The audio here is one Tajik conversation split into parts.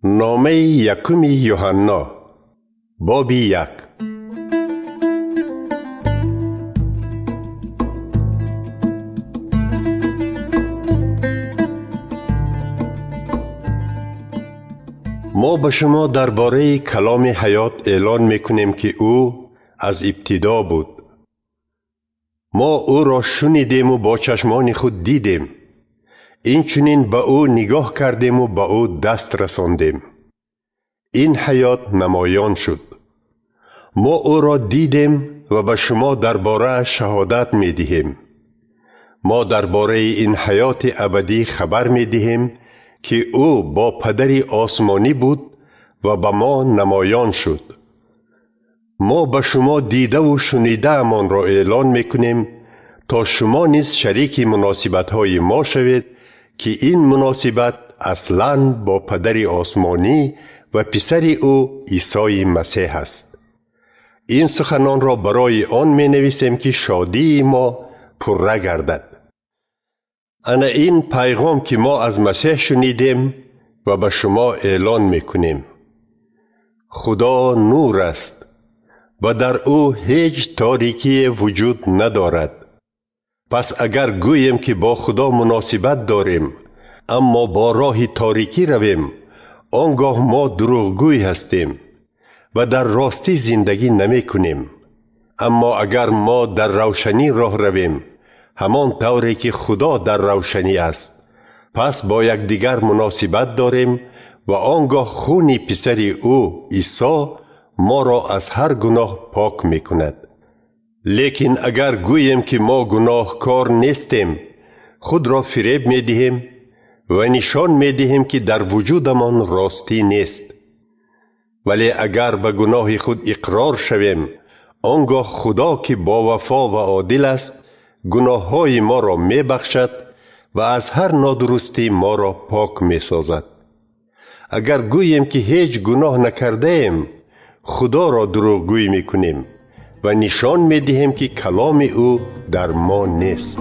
Номаи якуми Юҳанно, боби 1. Мо ба шумо дар бораи каломи ҳаёт эълон мекунем, ки ӯ аз ибтидо буд. Мо ӯро шунидему бо чашмони худ дидем, инчунин ба ӯ нигоҳ кардему ба ӯ даст расондем. Ин ҳаёт намоён шуд. Мо ӯро дидем ва ба шумо дар борааш шаҳодат медиҳем. Мо дар бораи ин ҳаёти абадӣ хабар медиҳем, ки ӯ бо Падари осмонӣ буд ва ба мо намоён шуд. Мо ба шумо дидаву шунидаамонро эълон мекунем, то шумо низ шарики муносибатҳои мо шавед, ки ин муносибат аслан бо Падари осмонӣ ва Писари ӯ Исои Масеҳ аст. Ин суханонро барои он менависем, ки шодии мо пурра гардад. Ана ин пайғом, ки мо аз Масеҳ шунидем ва ба шумо эълон мекунем. Худо нур аст ва дар ӯ ҳеҷ торикие вуҷуд надорад. Пас агар гӯем, ки бо Худо муносибат дорем, аммо бо роҳи торикӣ равем, он гоҳ мо дурӯғгӯй ҳастем ва дар ростӣ зиндагӣ намекунем. Аммо агар мо дар равшанӣ роҳ равем, ҳамон тавре ки Худо дар равшанӣ аст, пас бо якдигар муносибат дорем ва он гоҳ хуни Писари ӯ Исо моро аз ҳар гуноҳ пок мекунад. Лекин агар гӯем, ки мо гуноҳкор нестем, худро фиреб медиҳем ва нишон медиҳем, ки дар вуҷудамон ростӣ нест. Вале агар ба гуноҳи худ иқрор шавем, он гоҳ Худо, ки бовафо ва одил аст, гуноҳҳои моро мебахшад ва аз ҳар нодурустӣ моро пок месозад. Агар гӯем, ки ҳеҷ гуноҳ накардаем, Худоро дурӯғгӯй мекунем ва нишон медиҳем, ки каломи ӯ дар мо нест.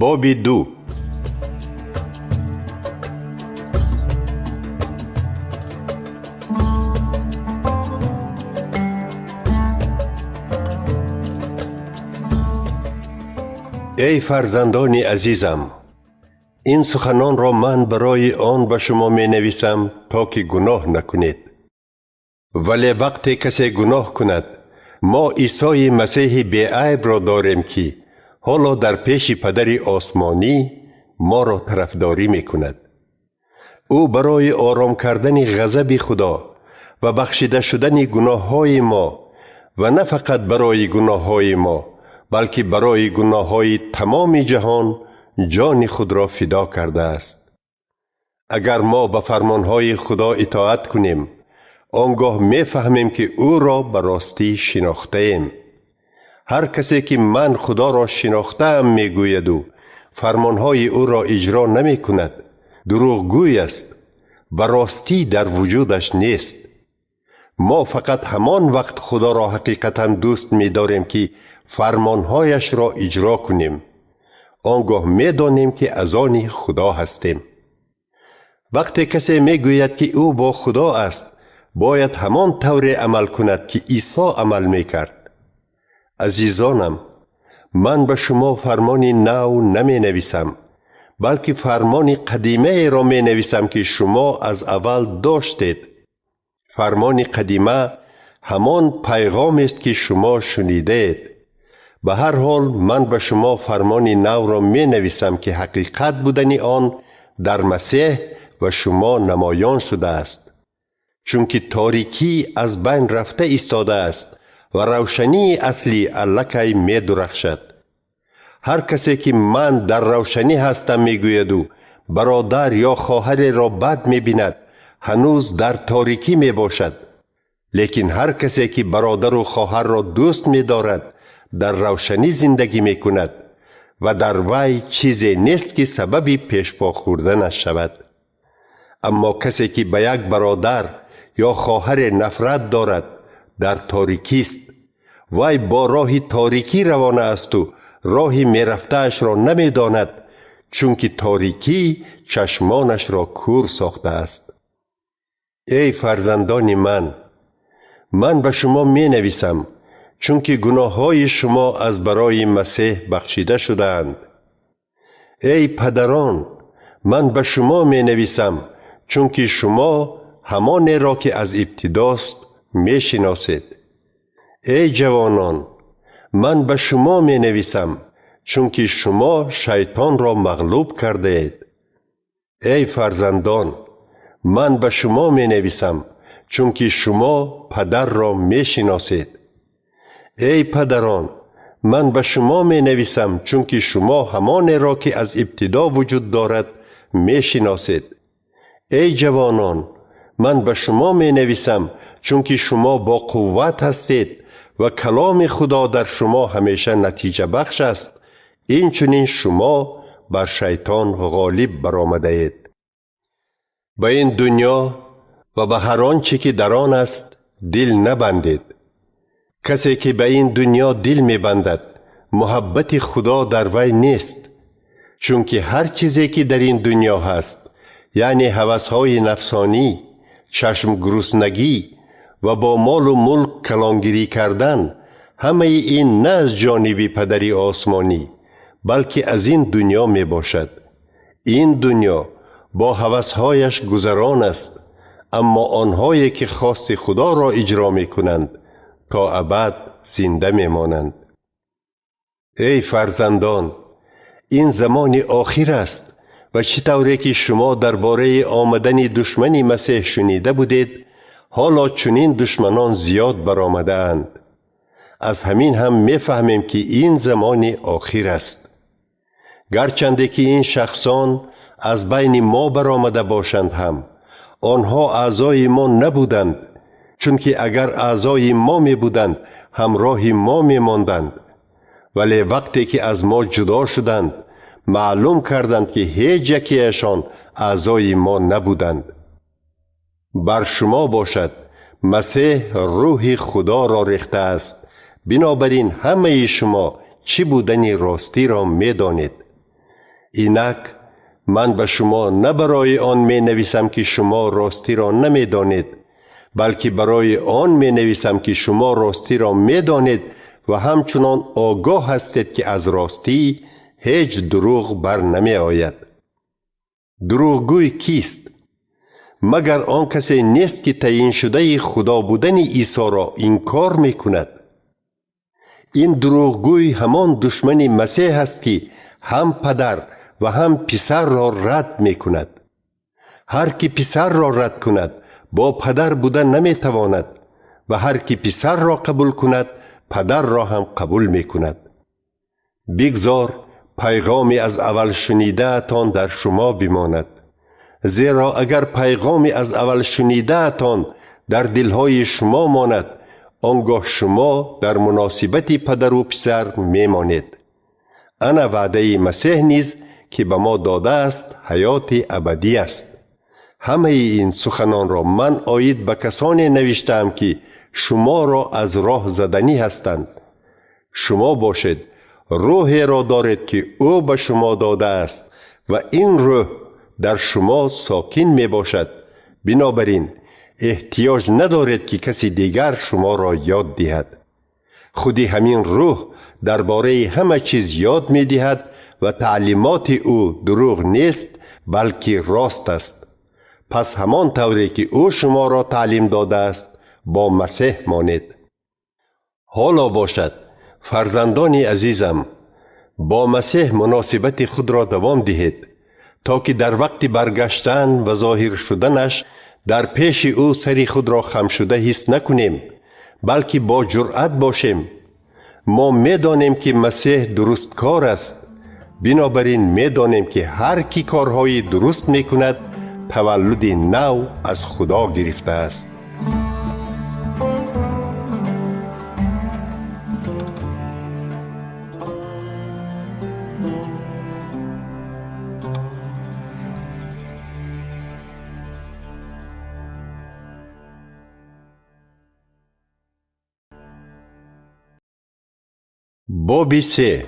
Боби 2. Эй фарзандони азизам, ин суханонро ман барои он ба шумо менависам, то ки гуноҳ накунед. Вале вақте касе гуноҳ кунад, мо Исои Масеҳи беайбро дорем, ки ҳоло дар пеши Падари осмонӣ моро тарафдорӣ мекунад. Ӯ барои ором кардани ғазаби Худо ва бахшида шудани гуноҳҳои мо ва на фақат барои гуноҳҳои мо, балки барои гуноҳҳои тамоми ҷаҳон ҷони худро фидо кардааст. Агар мо ба фармонҳои Худо итоат кунем, он гоҳ мефаҳмем, ки ӯро ба ростӣ шинохтаем. Ҳар касе ки ман Худоро шинохтаам мегӯяду фармонҳои ӯро иҷро намекунад, дурӯғгӯй аст ва ростӣ дар вуҷудаш нест. Мо фақат ҳамон вақт Худоро ҳақиқатан дӯст медорем, ки фармонҳояшро иҷро кунем. Он гоҳ медонем, ки аз они Худо ҳастем. Вақте касе мегӯяд, ки ӯ бо Худо аст, бояд ҳамон тавре амал кунад, ки Исо амал мекард. Азизонам, ман ба шумо фармони нав наменависам, балки фармони қадимаеро менависам, ки шумо аз аввал доштед. Фармони қадима ҳамон пайғомест, ки шумо шунидаед. Ба ҳар ҳол ман ба шумо фармони навро менависам, ки ҳақиқат будани он дар Масеҳ ва шумо намоён шудааст. Чунки торикӣ аз байн рафта истодааст ва равшании аслӣ аллакай медурахшад. Ҳар касе ки ман дар равшанӣ ҳастам мегӯяду бародар ё хоҳареро бад мебинад, ҳанӯз дар торикӣ мебошад. Лекин ҳар касе ки бародару хоҳарро дӯст медорад, дар равшанӣ зиндагӣ мекунад ва дар вай чизе нест, ки сабаби пешпо хӯрданаш шавад. Аммо касе ки ба як бародар ё хоҳаре нафрат дорад, дар торикист. Вай бо роҳи торикӣ равона асту роҳи мерафтаашро намедонад, чунки торикӣ чашмонашро кӯр сохтааст. Эй фарзандони ман, ман ба шумо менависам, чунки гуноҳҳои шумо аз барои Масеҳ бахшида шудаанд. Эй падарон, ман ба шумо менависам, чунки шумо ҳамонеро ки аз ибтидост мешиносед. Эй ҷавонон, ман ба шумо менависам, чунки шумо шайтонро мағлуб кардаед. Эй фарзандон, ман ба шумо менависам, чунки шумо падарро мешиносед. Эй падарон, ман ба шумо менависам, чунки шумо ҳамонеро ки аз ибтидо вуҷуд дорад мешиносед. Эй ҷавонон, ман ба шумо менависам, чунки шумо бо қувват ҳастед ва каломи Худо дар шумо ҳамеша натиҷабахш аст. Инчунин шумо бар шайтон ғолиб баромадаед. Ба ин дунё ва ба ҳар он чӣ ки дар он аст дил набандед. Касе ки ба ин дунё дил мебандад, муҳаббати Худо дар вай нест, чунки ҳар чизе ки дар ин дунё ҳаст, яъне ҳавасҳои нафсонӣ, чашмгуруснагӣ ва бо молу мулк калонгирӣ кардан, ҳамаи ин на аз ҷониби падари осмонӣ, балки аз ин дунё мебошад. Ин дунё бо ҳавасҳояш гузарон аст, аммо онҳое ки хости Худоро иҷро мекунанд, то абад зинда мемонанд. Эй фарзандон, ин замони охир аст ва чӣ тавре ки шумо дар бораи омадани душмани Масеҳ шунида будед, ҳоло чунин душманон зиёд баромадаанд. Аз ҳамин ҳам мефаҳмем ки ин замони охир аст. Гарчанде ки ин шахсон аз байни мо баромада бошанд ҳам, онҳо аъзои мо набуданд, чунки агар аъзои мо мебуданд, ҳамроҳи мо мемонданд. Вале вақте ки аз мо ҷудо шуданд, маълум карданд ки ҳеҷ якеашон аъзои мо набуданд. Бар шумо бошад, Масеҳ рӯҳи Худоро рехтааст. Бинобар ин ҳамаи шумо чӣ будани ростиро медонед. Инак ман ба шумо на барои он менависам ки шумо ростиро намедонед, балки барои он менависам ки шумо ростиро медонед ва ҳамчунон огоҳ ҳастед ки аз ростӣ ҳеҷ дурӯғ бар намеояд. Дурӯғгӯй кист? Магар он касе нест ки таъйиншудаи Худо будани Исоро инкор мекунад? Ин дурӯғгӯй ҳамон душмани Масеҳ аст ки ҳам падар ва ҳам писарро рад мекунад. Ҳар ки писарро рад кунад, бо падар буда наметавонад ва ҳар ки писарро қабул кунад, падарро ҳам қабул мекунад. Бигзор пайғоми аз аввал шунидаатон дар шумо бимонад. Зеро агар пайғоми аз аввал шунидаатон дар дилҳои шумо монад, он гоҳ шумо дар муносибати падару писар мемонед. Ана ваъдаи Масеҳ низ ки ба мо додааст, ҳаёти абадӣ аст. Ҳамаи ин суханонро ман оид ба касоне навиштаам ки шуморо аз роҳ заданӣ ҳастанд. Шумо бошед, рӯҳеро доред ки ӯ ба шумо додааст ва ин рӯҳ дар шумо сокин мебошад. Бинобар ин эҳтиёҷ надоред ки каси дигар шуморо ёд диҳад. Худи ҳамин рӯҳ дар бораи ҳама чиз ёд медиҳад ва таълимоти ӯ дурӯғ нест, балки рост аст. Пас ҳамон тавре ки ӯ шуморо таълим додааст, бо Масеҳ монед. Ҳоло бошад, фарзандони азизам, бо Масеҳ муносибати худро давом диҳед, то ки дар вақти баргаштан ва зоҳир шуданаш дар пеши ӯ сари худро хамшуда ҳис накунем, балки бо ҷуръат бошем. Мо медонем ки Масеҳ дурусткор аст. Бинобар ин медонем ки ҳар ки корҳои дуруст мекунад, таваллуди нав аз Худо гирифтааст. Боби 3.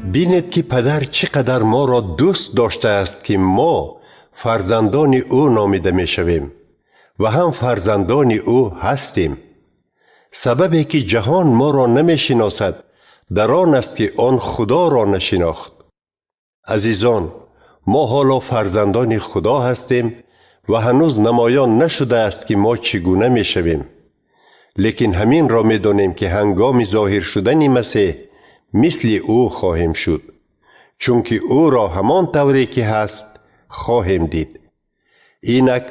Бинед ки падар чӣ қадар моро дӯст доштааст, ки мо фарзандони ӯ номида мешавем ва ҳам фарзандони ӯ ҳастем. Сабабе ки ҷаҳон моро намешиносад дар он аст, ки он Худоро нашинохт. Азизон, мо ҳоло фарзандони Худо ҳастем ва ҳанӯз намоён нашудааст, ки мо чӣ гуна мешавем. Лекин ҳаминро медонем, ки ҳангоми зоҳир шудани Масеҳ мисли ӯ хоҳем шуд, чунки ӯро ҳамон тавре ки ҳаст хоҳем дид. Инак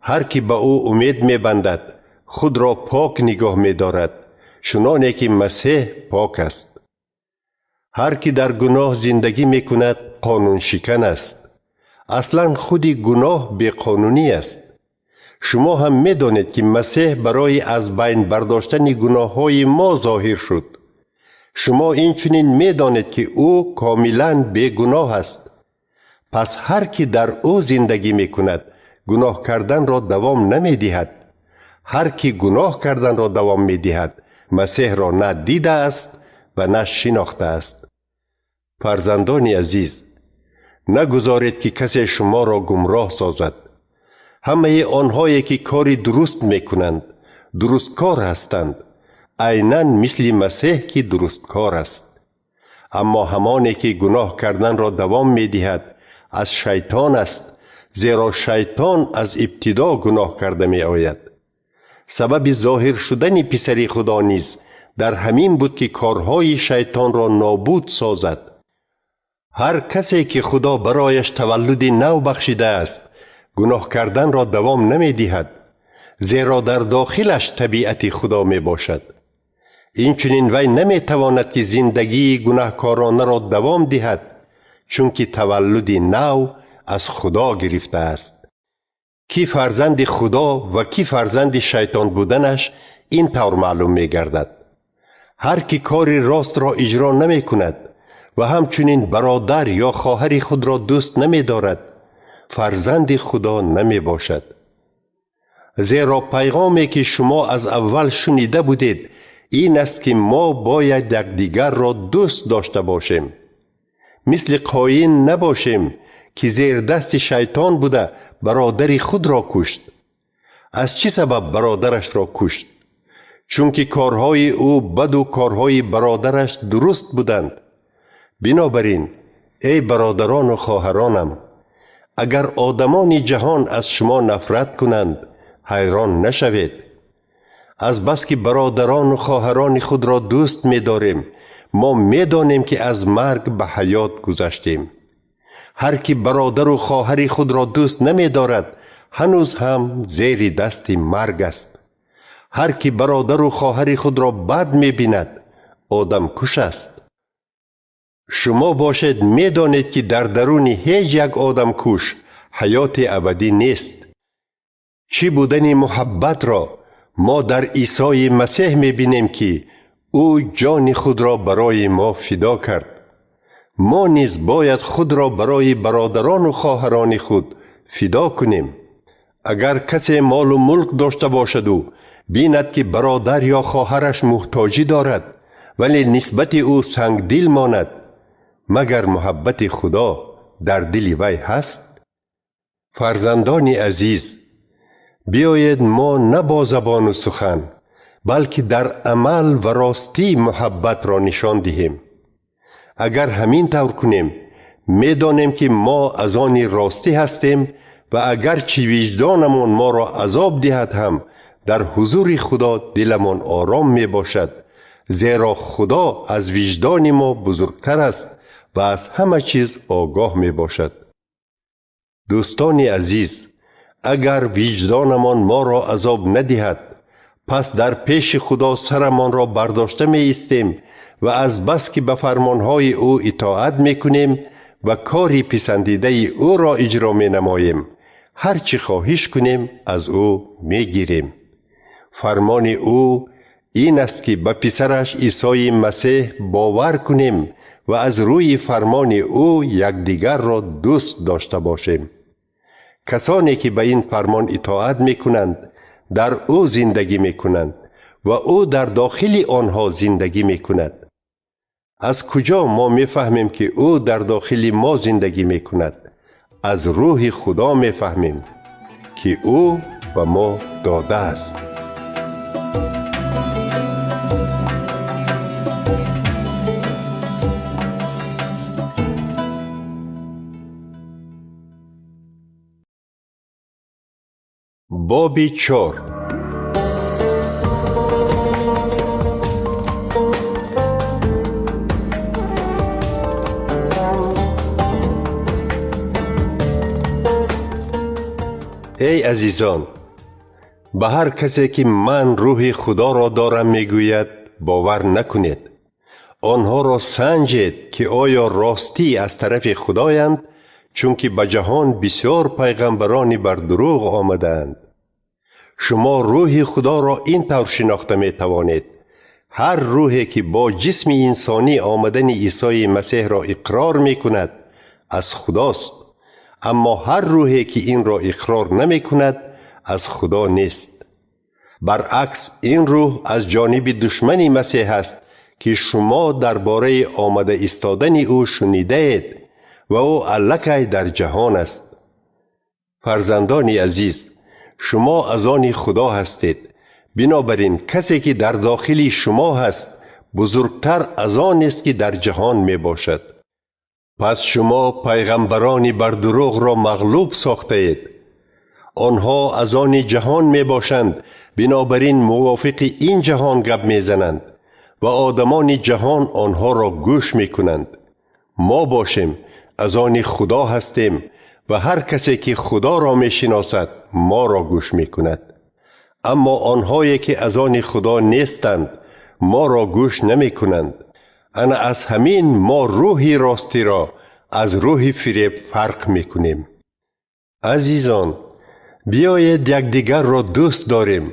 ҳар ки ба ӯ умед мебандад, худро пок нигоҳ медорад, чуноне ки Масеҳ пок аст. Ҳар ки дар гуноҳ зиндагӣ мекунад, қонуншикан аст. Аслан худи гуноҳ беқонунӣ аст. Шумо ҳам медонед, ки Масеҳ барои аз байн бардоштани гуноҳҳои мо зоҳир шуд. Шумо инчунин медонед, ки ӯ комилан бегуноҳ аст. Пас ҳар ки дар ӯ зиндагӣ мекунад, гуноҳ карданро давом намедиҳад. Ҳар ки гуноҳ карданро давом медиҳад, Масеҳро на дидааст ва на шинохтааст. Фарзандони азиз, нагузоред, ки касе шуморо гумроҳ созад. Ҳамаи онҳое ки кори дуруст мекунанд, дурусткор ҳастанд, айнан мисли Масеҳ ки дурусткор аст. Аммо ҳамоне ки гуноҳ карданро давом медиҳад, аз шайтон аст, зеро шайтон аз ибтидо гуноҳ карда меояд. Сабаби зоҳир шудани писари Худо низ дар ҳамин буд, ки корҳои шайтонро нобуд созад. Ҳар касе ки Худо барояш таваллуди нав бахшидааст, гуноҳ карданро давом намедиҳад, зеро дар дохилаш табиати Худо мебошад. Инчунин вай наметавонад, ки зиндагии гунаҳкоронаро давом диҳад, чунки таваллуди нав аз Худо гирифтааст. Ки фарзанди Худо ва ки фарзанди шайтон буданаш ин тавр маълум мегардад. Ҳар ки кори ростро иҷро намекунад ва ҳамчунин бародар ё хоҳари худро дӯст намедорад, фарзанди Худо намебошад. Зеро пайғоме ки шумо аз аввал шунида будед, ин аст, ки мо бояд якдигарро дӯст дошта бошем. Мисли Қоин набошем, ки зердасти шайтон буда бародари худро кушт. Аз чӣ сабаб бародарашро кушт? Чунки корҳои ӯ баду корҳои бародараш дуруст буданд. Бинобар ин, эй бародарону хоҳаронам, агар одамони ҷаҳон аз шумо нафрат кунанд, ҳайрон нашавед. Аз бас ки бародарону хоҳарони худро дӯст медорем, мо медонем, ки аз марг ба ҳаёт гузаштем. Ҳар ки бародару хоҳари худро дӯст намедорад, ҳанӯз ҳам зери дасти марг аст. Ҳар ки бародару хоҳари худро бад мебинад, одамкуш аст. Шумо бошед медонед, ки дар даруни ҳеҷ як одамкуш ҳаёти абадӣ нест. Чӣ будани муҳаббатро мо дар Исои Масеҳ мебинем, ки ӯ ҷони худро барои мо фидо кард. Мо низ бояд худро барои бародарону хоҳарони худ фидо кунем. Агар касе молу мулк дошта бошаду бинад, ки бародар ё хоҳараш муҳтоҷӣ дорад, вале нисбати ӯ сангдил монад, магар муҳаббати Худо дар дили вай ҳаст? Фарзандони азиз, биёед мо на бо забону сухан, балки дар амал ва ростӣ муҳаббатро нишон диҳем. Агар ҳамин тавр кунем, медонем, ки мо аз они ростӣ ҳастем ва агарчи виҷдонамон моро азоб диҳад ҳам, дар ҳузури Худо диламон ором мебошад, зеро Худо аз виҷдони мо бузургтар аст ва аз ҳама чиз огоҳ мебошад. Дӯстони азиз, агар виҷдонамон моро азоб надиҳад, пас дар пеши Худо сарамонро бардошта меистем ва аз бас ки ба фармонҳои ӯ итоат мекунем ва кори писандидаи ӯро иҷро менамоем, ҳар чӣ хоҳиш кунем, аз ӯ мегирем. Фармони ӯ Ин аст, ки ба писараш Исои Масеҳ бовар кунем ва аз рӯи фармони ӯ якдигарро дӯст дошта бошем. Касоне ки ба ин фармон итоат мекунанд, дар ӯ зиндагӣ мекунанд ва ӯ дар дохили онҳо зиндагӣ мекунад. Аз куҷо мо мефаҳмем, ки ӯ дар дохили мо зиндагӣ мекунад? Аз рӯҳи Худо мефаҳмем, ки ӯ ба мо додааст. Боби 4. Эй азизон, ба ҳар касе ки ман рӯҳи Худоро дорам мегӯяд, бовар накунед. Онҳоро санҷед, ки оё ростӣ аз тарафи Худоянд, чунки ба ҷаҳон бисёр пайғамбарони бар дурӯғ омадаанд. Шумо рӯҳи Худоро ин тавр шинохта метавонед. Ҳар рӯҳе ки бо ҷисми инсонӣ омадани Исои Масеҳро иқрор мекунад, аз Худост. Аммо ҳар рӯҳе ки инро иқрор намекунад, аз Худо нест. Баръакс, ин рӯҳ аз ҷониби душмани Масеҳ аст, ки шумо дар бораи омада истодани ӯ шунидаед ва ӯ аллакай дар ҷаҳон аст. Фарзандони азиз, шумо аз они Худо ҳастед. Бинобар ин касе ки дар дохили шумо ҳаст, бузургтар аз он аст, ки дар ҷаҳон мебошад. Пас шумо пайғамбарони бардурӯғро мағлуб сохтаед. Онҳо аз они ҷаҳон мебошанд, бинобар ин мувофиқи ин ҷаҳон гап мезананд ва одамони ҷаҳон онҳоро гӯш мекунанд. Мо бошем аз они Худо ҳастем ва ҳар касе ки Худоро мешиносад, моро гӯш мекунад. Аммо онҳое ки аз они Худо нестанд, моро гӯш намекунанд. Ана аз ҳамин мо рӯҳи ростиро аз рӯҳи фиреб фарқ мекунем. Азизон, биёед якдигарро дӯст дорем,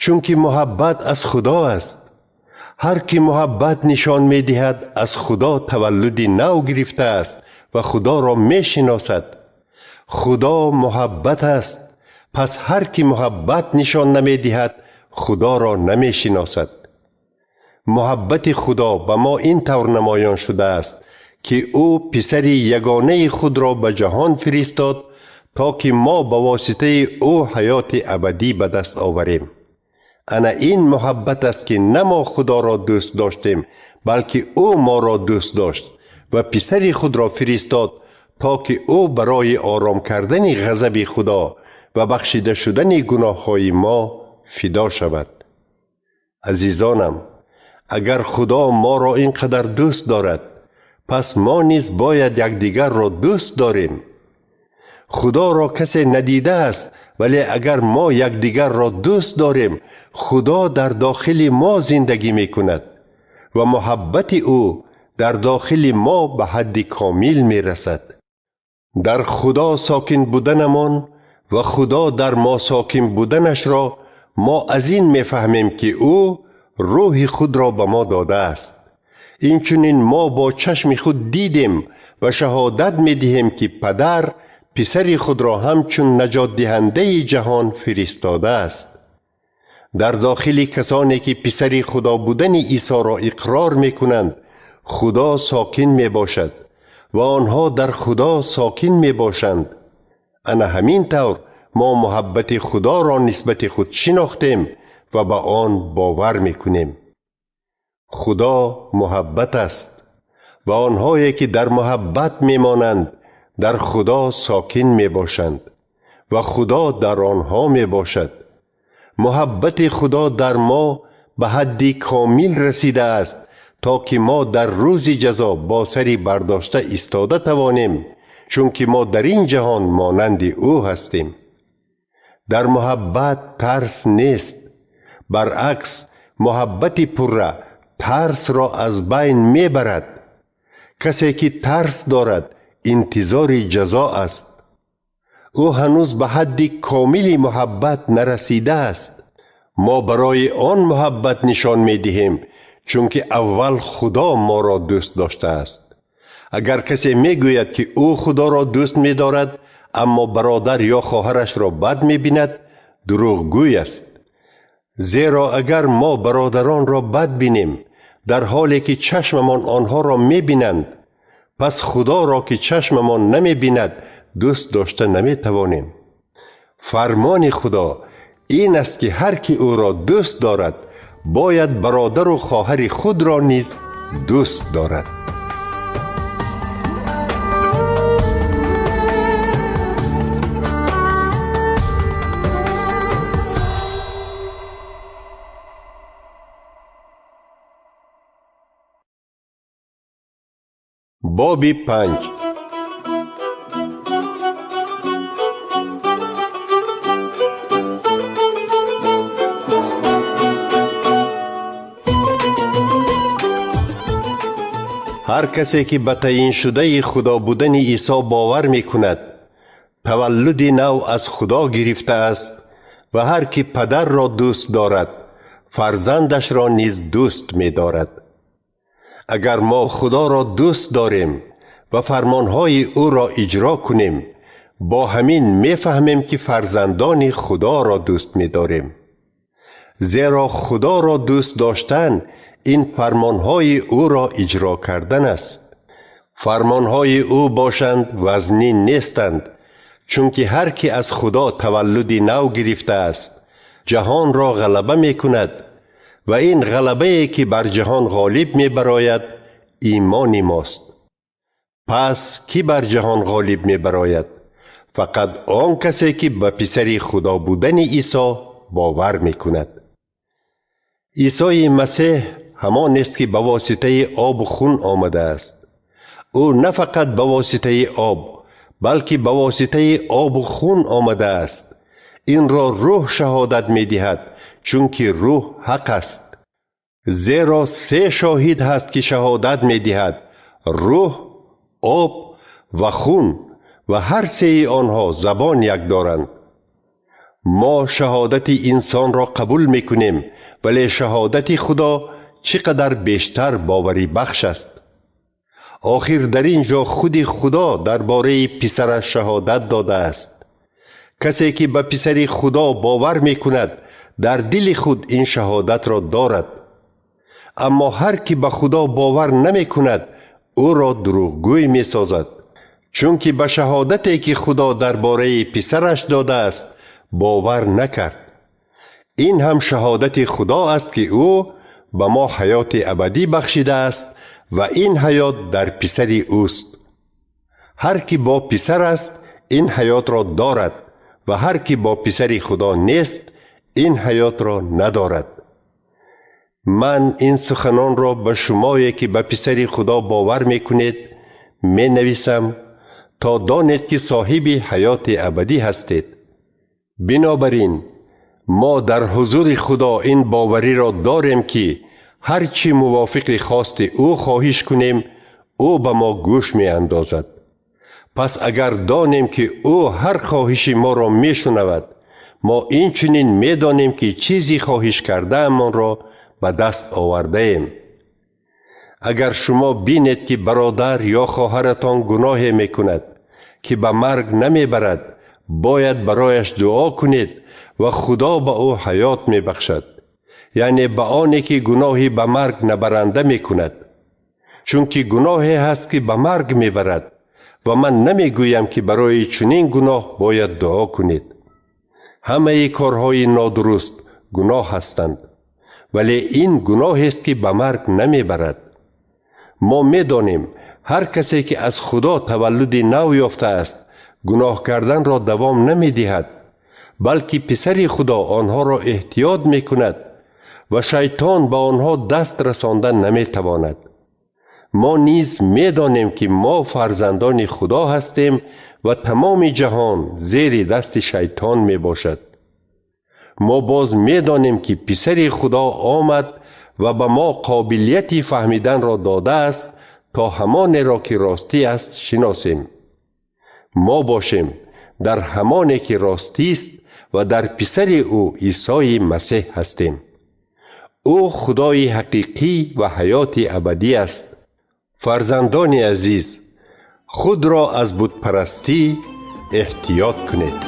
чунки муҳаббат аз Худо аст. Ҳар ки муҳаббат нишон медиҳад, аз Худо таваллуди нав гирифтааст ва Худоро мешиносад. Худо муҳаббат аст, пас ҳар ки муҳаббат нишон намедиҳад, Худоро намешиносад. Муҳаббати Худо ба мо ин тавр намоён шудааст, ки ӯ писари ягонаи худро ба ҷаҳон фиристод, то ки мо ба воситаи ӯ ҳаёти абадӣ ба даст оварем. Ана ин муҳаббат аст, ки на мо Худоро дӯст доштем, балки ӯ моро дӯст дошт ва писари худро фиристод, то ки ӯ барои ором кардани ғазаби Худо ва бахшида шудани гуноҳҳои мо фидо шавад. Азизонам, агар Худо моро ин қадар дӯст дорад, пас мо низ бояд якдигарро дӯст дорем. Худоро касе надидааст, вале агар мо якдигарро дӯст дорем, Худо дар дохили мо зиндагӣ мекунад ва муҳаббати ӯ дар дохили мо ба ҳадди комил мерасад. Дар Худо сокин буданамон ва Худо дар мо сокин буданашро мо аз ин мефаҳмем, ки ӯ рӯҳи худро ба мо додааст. Инчунин мо бо чашми худ дидем ва шаҳодат медиҳем, ки Падар писари худро ҳамчун наҷотдиҳандаи ҷаҳон фиристодааст. Дар дохили касоне ки писари Худо будани Исоро иқрор мекунанд, Худо сокин мебошад ва онҳо дар Худо сокин мебошанд. Ана ҳамин тавр мо муҳаббати Худоро нисбати худ шинохтем ва ба он бовар мекунем. Худо муҳаббат аст ва онҳое ки дар муҳаббат мемонанд, дар Худо сокин мебошанд ва Худо дар онҳо мебошад. Муҳаббати Худо дар мо ба ҳадди комил расидааст, то ки мо дар рӯзи ҷазо бо сари бардошта истода тавонем, чунки мо дар ин ҷаҳон монанди ӯ ҳастем. Дар муҳаббат тарс нест. Баръакс, муҳаббати пурра тарсро аз байн мебарад. Касе ки тарс дорад, интизори ҷазо аст. Ӯ ҳанӯз ба ҳадди комили муҳаббат нарасидааст. Мо барои он муҳаббат нишон медиҳем, чунки аввал Худо моро дӯст доштааст. Агар касе мегӯяд, ки ӯ Худоро дӯст медорад, аммо бародар ё хоҳарашро бад мебинад, дурӯғгӯй аст. Зеро агар мо бародаронро бад бинем, дар ҳоле ки чашмамон онҳоро мебинанд, пас Худоро, ки чашмамон намебинад, дӯст дошта наметавонем. Фармони Худо ин аст, ки ҳар ки ӯро дӯст дорад, бояд бародару хоҳари худро низ дӯст дорад. Боби 5. Ҳар касе ки ба таъйиншудаи Худо будани Исо бовар мекунад, таваллуди нав аз Худо гирифтааст ва ҳар ки падарро дӯст дорад, фарзандашро низ дӯст медорад. Агар мо Худоро дӯст дорем ва фармонҳои ӯро иҷро кунем, бо ҳамин мефаҳмем, ки фарзандони Худоро дӯст медорем. Зеро Худоро дӯст доштан ин фармонҳои ӯро иҷро кардан аст. Фармонҳои ӯ бошанд вазнин нестанд, чунки ҳар ки аз Худо таваллуди нав гирифтааст, ҷаҳонро ғалаба мекунад ва ин ғалабае, ки бар ҷаҳон ғолиб мебарояд, имони мост. Пас кӣ бар ҷаҳон ғолиб мебарояд? Фақат он касе, ки ба писари Худо будани Исо бовар мекунад. Исои Масеҳ ҳамон аст, ки ба воситаи обу хун омадааст. Ӯ на фақат ба воситаи об, балки ба воситаи обу хун омадааст. Инро рӯҳ шаҳодат медиҳад, чунки рӯҳ ҳақ аст. Зеро се шоҳид ҳаст, ки шаҳодат медиҳад: рӯҳ, об ва хун, ва ҳар сеи онҳо забон як доранд. Мо шаҳодати инсонро қабул мекунем, вале шаҳодати Худо чӣ қадар бештар боварибахш аст. Охир дар ин ҷо худи Худо дар бораи писараш шаҳодат додааст. Касе, ки ба писари Худо бовар мекунад, дар дили худ ин шаҳодатро дорад. Аммо ҳар ки ба Худо бовар намекунад, ӯро дурӯғгӯй месозад, чунки ба шаҳодате, ки Худо дар бораи писараш додааст, бовар накард. Ин ҳам шаҳодати Худо аст, ки ӯ ба мо ҳаёти абадӣ бахшидааст ва ин ҳаёт дар писари ӯст. Ҳар ки бо писар аст, ин ҳаётро дорад ва ҳар ки бо писари Худо нест, ин ҳаётро надорад. Ман ин суханонро ба шумое, ки ба писари Худо бовар мекунед, менависам, то донед, ки соҳиби ҳаёти абадӣ ҳастед. Бинобар ин мо дар ҳузури Худо ин бовариро дорем, ки ҳар чӣ мувофиқи хости ӯ хоҳиш кунем, ӯ ба мо гӯш меандозад. Пас агар донем, ки ӯ ҳар хоҳиши моро мешунавад, мо инчунин медонем, ки чизи хоҳиш кардаамонро ба даст овардаем. Агар шумо бинед, ки бародар ё хоҳаратон гуноҳе мекунад, ки ба марг намебарад, бояд барояш дуо кунед ва Худо ба ӯ ҳаёт мебахшад, яъне ба оне, ки гуноҳи ба марг набаранда мекунад. Чунки гуноҳе ҳаст, ки ба марг мебарад, ва ман намегӯям, ки барои чунин гуноҳ бояд дуо кунед. Ҳамаи корҳои нодуруст гуноҳ ҳастанд, вале ин гуноҳест, ки ба марг намебарад. Мо медонем, ҳар касе, ки аз Худо таваллуди нав ёфтааст, гуноҳ карданро давом намедиҳад, балки писари Худо онҳоро эҳтиёт мекунад ва шайтон ба онҳо даст расонда наметавонад. Мо низ медонем, ки мо фарзандони Худо ҳастем ва тамоми ҷаҳон зери дасти шайтон мебошад. Мо боз медонем, ки писари Худо омад ва ба мо қобилияти фаҳмиданро додааст, то ҳамонеро, ки ростӣ аст, шиносем. Мо бошем дар ҳамоне, ки ростист ва дар Писари Ӯ Исои Масеҳ ҳастем. Ӯ Худои ҳақиқӣ ва ҳаёти абадӣ аст. Фарзандони азиз, худро аз бутпарастӣ эҳтиёт кунед.